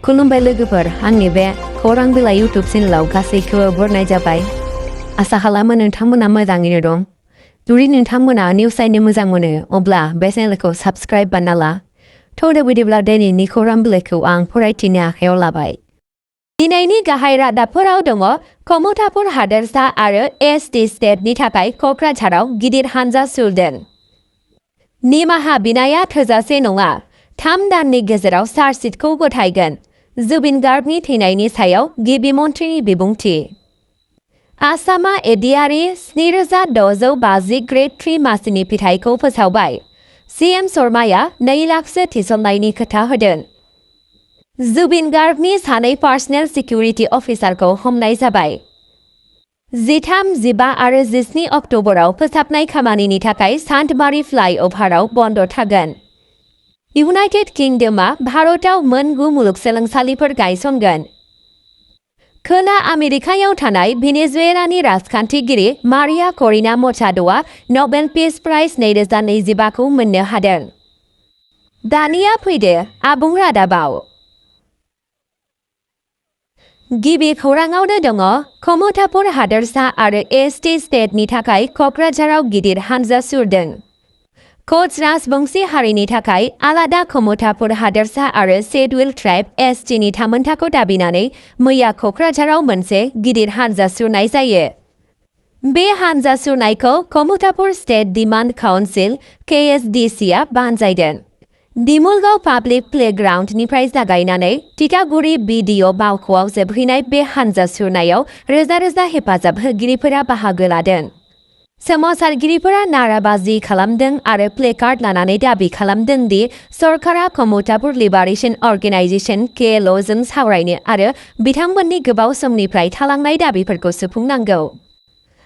खुलुमबाय लोगोफोर आंनि बे खौरां बिलाइ YouTube चेनेलाव गासैखौबो बरनाय जाबाय। आसा खालामो नोंथांमोना मोजाङैनो दं। जुदि नोंथांमोना निउस नायनो मोजां मोनो अब्ला बे चेनेलखौ साबस्क्राइब बानायना ला। थ' बिदिब्ला दिनैनि खौरां बिलाइखौ आं फरायथिनो आखायाव लाबाय। दिनैनि गाहाय रादाबफोराव दङ कमतापुर हादोरसा आरो SD स्टेटनि थाखाय क'क्राझाराव गिदिर हानजा सुरदों। निमाहा बिनाया थोजासे नङा। 3 दाननि गेजेराव चार्जशिटखौ गथायगोन। जुबिन गार्गनि थैनायनि सायाव गिबि मन्थ्रिनि बिबुंथि। आसामा एडिआरि 7650 ग्रेड 3 मासिनि फिथाइखौ फोसावबाय। CM शर्माया 2 लाखसो थिसननायनि खोथा होदों। जुबिन गार्गनि 2 पार्सनेल सिकिउरिटि अफिसारखौ हमनाय जाबाय। 13, 15 आरो 17 अक्ट'बराव फोसाबनाय खामानिनि थाखाय सान्थबारि फ्लाइअभाराव बन्द थागोन। इउनाइटेड किंडमआ भारतआव मोन 9 मुलुगसोलोंसालिफोर गायसनगोन। खोला आमेरिकायाव थानाय भेनेजुएलानि राजखान्थिगिरि मारिया करिना मचाड'आ नबेल पिस प्राइज 2025 खौ मोननो हादों। दानिया फैदो आबुं रादाबाव। गिबि खौराङावनो दङ कमतापुर हादोरसा आरो SD स्टेटनि थाखाय क'क्राझाराव गिदिर हानजा सुरदों। कच राजबंशी हारिनि थाखाय आलादा कमतापुर हादोरसा आरो शेड्युल ट्राइब STनि थामोनथाखौ दाबिनानै मैया क'क्राझाराव मोनसे गिदिर हानजा सुरनाय जायो। बे हानजा सुरनायखौ कमतापुर स्टेट डिमान्ड काउन्सिल KSDCआ बानजायदों। दिमुलगाव पाब्लिक प्लेग्राउन्डनिफ्राय जागायनानै तितागुरि BDO मावख'आव जोबहैनाय बे हानजा सुरनायाव रोजा रोजा हेफाजाब होगिरिफोरा बाहागो लादों। सोमावसारगिरिफोरा नाराबाजि खालामदों आरो प्लेकार्ड लानानै दाबि खालामदों दि सरकारा कमतापुर लिबारेशन अर्गेनाइजेशन KLOजों सावरायनो आरो बिथांमोननि गोबाव समनिफ्राय थालांनाय दाबिफोरखौ सुफुंनांगौ।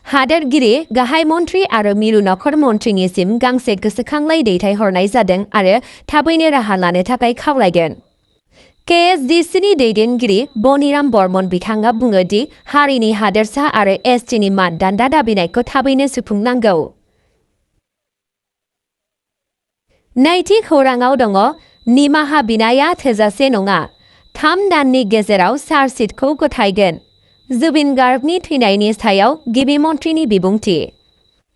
हादोरगिरि, गाहाय मन्थ्रि आरो मिरु नखर मन्थ्रिनिसिम गांसे गोसोखांलाइ दैथायहरनाय जादों आरो थाबैनो राहा लानो थाखाय खावलायदों। KSDCनि दैदेनगिरि बनिराम बर्मन बिथाङा बुङो दि हारिनि हादोरसा आरो STनि मानदान्दा दाबिनायखौ थाबैनो सुफुंनांगौ। नैथि खौराङाव दङ निमाहा बिनाया थोजासे नङा। 3 दाननि गेजेराव चार्जशिटखौ गथायगोन। जुबिन गार्गनि थैनायनि सायाव गिबि मन्थ्रिनि बिबुंथि।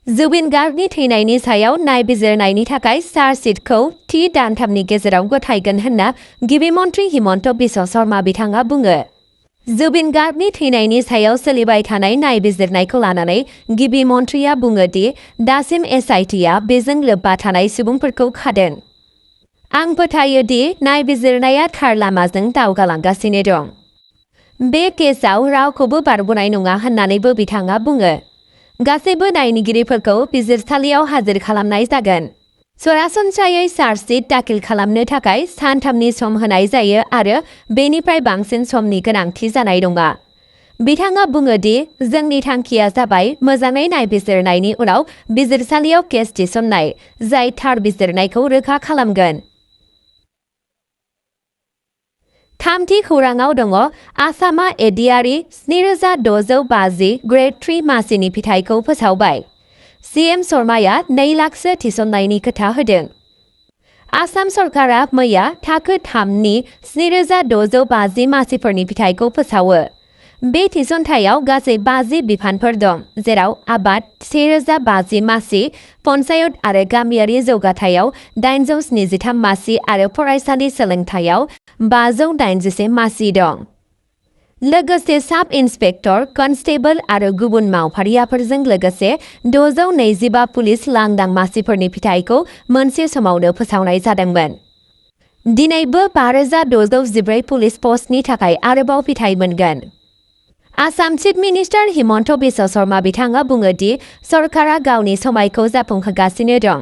जुबिन गार्गनि थैनायनि सायाव नायबिजिरनायनि थाखाय चार्जशिटखौ थि दानथामनि गेजेराव गथायगोन होनना गिबि मन्थ्रि हिमन्त बिश्व शर्मा बिथाङा बुङो। जुबिन गार्गनि थैनायनि सायाव सोलिबाय थानाय नायबिजिरनायखौ लानानै गिबि मन्थ्रिया बुङो दि दासिम SITआ बेजों लोब्बा थानाय सुबुंफोरखौ खादों। आं फोथायो दि नायबिजिरनाया थार लामाजों दावगालांगासिनो दं। बे केसआव रावखौबो बारग'नाय नङा होननानैबो बिथाङा बुङो। गासैबो दायनिगिरिफोरखौ बिजिरसालियाव हाजिर खालामनाय जागोन। सरासनस्रायै चार्जशिट दाखिल खालामनो थाखाय 3 सम होनाय जायो आरो बेनिफ्राय बांसिन समनि गोनांथि जानाय नङा। बिथाङा बुङो दि जोंनि थांखिया जाबाय मोजाङै नायबिजिरनायनि उनाव बिजिरसालियाव केस थिसननाय, जाय थार बिजिरनायखौ रोखा खालामगोन। थामथि खौराङाव दङ आसामा एडिआरि 7650 ग्रेड 3 मासिनि फिथाइखौ फोसावबाय। CM शर्माया 2 लाखसो थिसननायनि खोथा होदों। आसाम सरकारा मैया थाखो 3नि 7650 मासिफोरनि फिथाइखौ फोसावो। बे थिसनथायाव गासै 50 बिफानफोर दं, जेराव आबाद 1050 मासि, पन्चायत आरो गामियारि जौगाथायाव 873 मासि आरो फरायसालि सोलोंथायाव 581 मासि दं। लोगोसे साब इन्सपेक्टर, कनस्टेबल आरो गुबुन मावफारियाफोरजों लोगोसे 625 पुलिस लांदां मासिफोरनि फिथाइखौ मोनसे समावनो फोसावनाय जादोंमोन। दिनैबो 5614 पुलिस पस्टनि थाखाय आरोबाव फिथाइ मोनगोन। आसाम चिफ मिनिस्टार हिमन्त बिश्व शर्मा बिथाङा बुङो दि सरकारा गावनि समायखौ जाफुंहोगासिनो दं।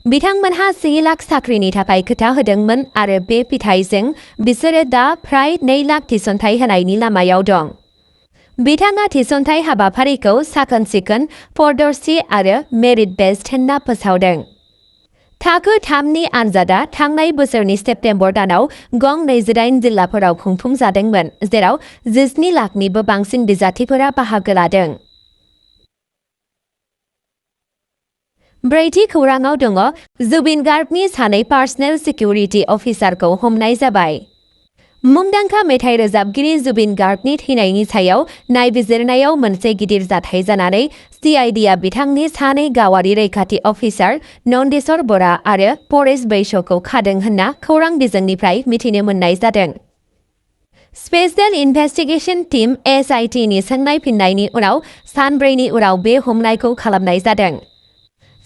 बिथांमोनहा 1 लाख साख्रिनि थाखाय खोथा होदोंमोन आरो बे फिथाइजों बिसोरो दा फ्राय 2 लाख थिसनथाइ होनायनि लामायाव दं। बिथाङा थिसनथाइ हाबाफारिखौ साखोन-सिखोन, पारदर्शी आरो मेरिट बेस्ड होनना फोसावदों। थाखो 3नि आनजादा थांनाय बोसोरनि सेप्तेम्बर दानाव गं 28 जिल्लाफोराव खुंफुंजादोंमोन, जेराव 17 लाखनिबो बांसिन बिजाथिफोरा बाहागो लादों। ब्रैथि खौराङाव दङ जुबिन गार्गनि 2 पार्सनेल सिकिउरिटि अफिसारखौ हमनाय जाबाय। मुंदांखा मेथाइ रोजाबगिरि जुबिन गार्गनि थैनायनि सायाव नायबिजिरनायाव मोनसे गिदिर जाथाय जानानै CIDआ बिथांनि सानै गावारि रैखाथि अफिसार नन्देश्वर बरा आरो परेश बैश्यखौ खादों होनना खौरां बिजोंनिफ्राय मिथिनो मोननाय जादों। स्पेशल इन्वेस्टिगेशन टीम SITनि सोंनाय फिननायनि उनाव सानब्रैनि उनाव बे हमनायखौ खालामनाय जादों।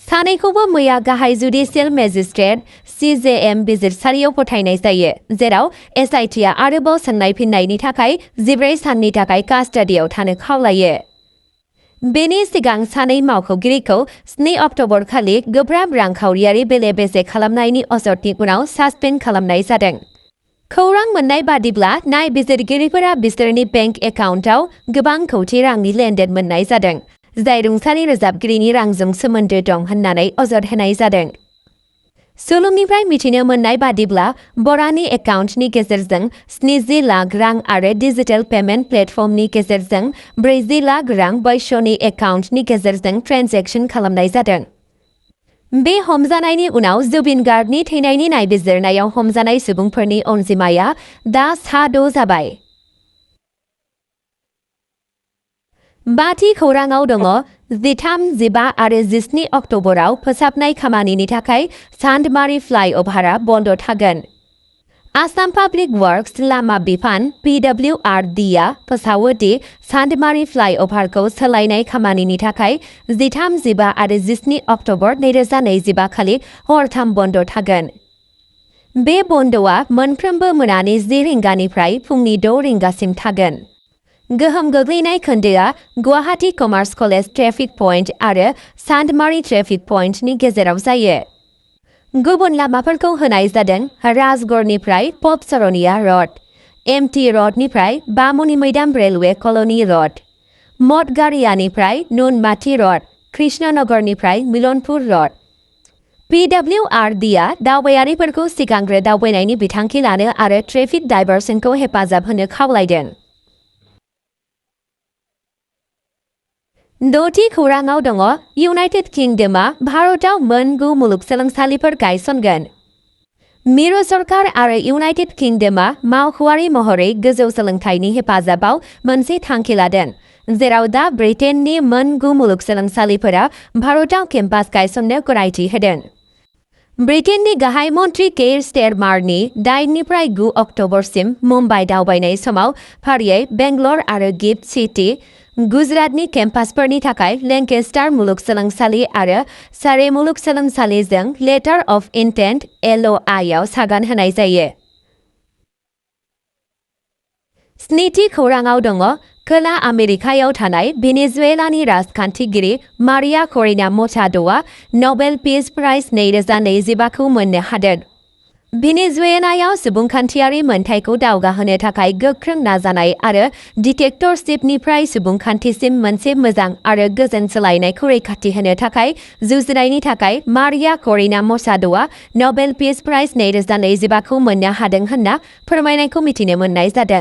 सानैखौबो मैया गाहाय जुडिशियेल मेजिस्ट्रेट CJM बिजिरसालियाव फोथायनाय जायो, जेराव SITआ आरोबाव सोंनाय फिननायनि थाखाय 14 साननि थाखाय कास्टडियाव थानो खावलायो। बेनि सिगां सानै मावख'गिरिखौ 7 अक्ट'बर खालि गोब्राब रांखावरियारि बेले-बेजे खालामनायनि अजदनि उनाव सासपेन्ड खालामनाय जादों। खौरां मोननाय बादिब्ला नायबिजिरगिरिफोरा बिसोरनि बेंक एकाउन्टआव गोबां कौटि रांनि लेनदेन मोननाय जादों, जाय रुंसारि रोजाबगिरिनि रांजों सोमोन्दो दं होननानै अजद होनाय जादों। सुलुंनिफ्राय मिथिनो मोननाय बादिब्ला बरानि एकाउन्टनि गेजेरजों 70 लाख रां आरो डिजिटेल पेमेन्ट प्लेटफर्मनि गेजेरजों 40 लाख रां बैश्यनि एकाउन्टनि गेजेरजों ट्रेन्जेक्सन खालामनाय जादों। बे हमजानायनि उनाव जुबिन गार्गनि थैनायनि नायबिजिरनायाव हमजानाय सुबुंफोरनि अनजिमाया दा 6 जाबाय। बाथि खौराङाव दङ। 13, 15 आरो 17 अक्ट'बराव फोसाबनाय खामानिनि थाखाय चान्दमारी फ्लाइअभारआ बन्द थागोन। आसाम पाब्लिक वर्क्स लामा बिफान PWRDआ फोसावो दि चान्दमारी फ्लाइअभारखौ सोलायनाय खामानिनि थाखाय 13, 15 आरो 17 अक्ट'बर 2025 खालि हरथाम बन्द थागोन। बे बन्दआ मोनफ्रोमबो मोनानि 10 रिंगानिफ्राय फुंनि 6 रिंगासिम थागोन। गोहोम गोग्लैनाय खोन्दोआ Guwahati commerce college traffic point आरो चान्दमारी ट्रेफिक पइन्टनि गेजेराव जायो। गुबुन लामाफोरखौ होनाय जादों राजगड़निफ्राय पबसरनिया रड, MT रडनिफ्राय बामुनि मैदाम रेलवे कल'नि रड, मठगारियानिफ्राय नुनमाथि रड, कृष्णनगरनिफ्राय मिलनपुर रड। PWRDआ दावबायारिफोरखौ सिगांग्रो दावबायनायनि बिथांखि लानो आरो ट्रेफिक डाइभारसनखौ हेफाजाब होनो खावलायदों। 6थि खौराङाव दङ। इउनाइटेड किंडमआ भारतआव मोन 9 मुलुगसोलोंसालिफोर गायसनगोन। मिरु सरकार आरो इउनाइटेड किंडमआ मावख'आरि महरै गोजौ सोलोंथाइनि हेफाजाबाव मोनसे थांखि लादों, जेराव दा ब्रिटेननि मोन 9 मुलुगसोलोंसालिफोरा भारतआव केम्पास गायसननो गनायथि होदों। ब्रिटेननि गाहाय मन्थ्रि केयर स्टेरमारनि 8निफ्राय 9 अक्ट'बरसिम मुम्बाइ दावबायनाय समाव फारियै बेंगलर आरो गिफ्ट सिटी, गुजरातनि केम्पासफोरनि थाखाय लेंकेस्टार मुलुगसोलोंसालि आरो सारे मुलुगसोलोंसालिजों लेटार अफ इन्टेन्ट LOIआव सागान होनाय जायो। 7थि खौराङाव दङ। खोला आमेरिकायाव थानाय भेनेजुएलानि राजखान्थिगिरि मारिया करिना मचाड'आ नबेल पिस प्राइज 2025खौ मोननो हादों। भेनेजुएलायाव सुबुंखान्थियारि मोनथायखौ दावगाहोनो थाखाय गोख्रों नाजानाय आरो डिक्टेटरशिपनिफ्राय सुबुंखान्थिसिम मोनसे मोजां आरो गोजोन सोलायनायखौ रैखाथि होनो थाखाय जुजिनायनि थाखाय मारिया करिना मचाड'आ नबेल पिस प्राइज 2025खौ मोननो हादों होनना फोरमायनायखौ मिथिनो मोननाय जादों।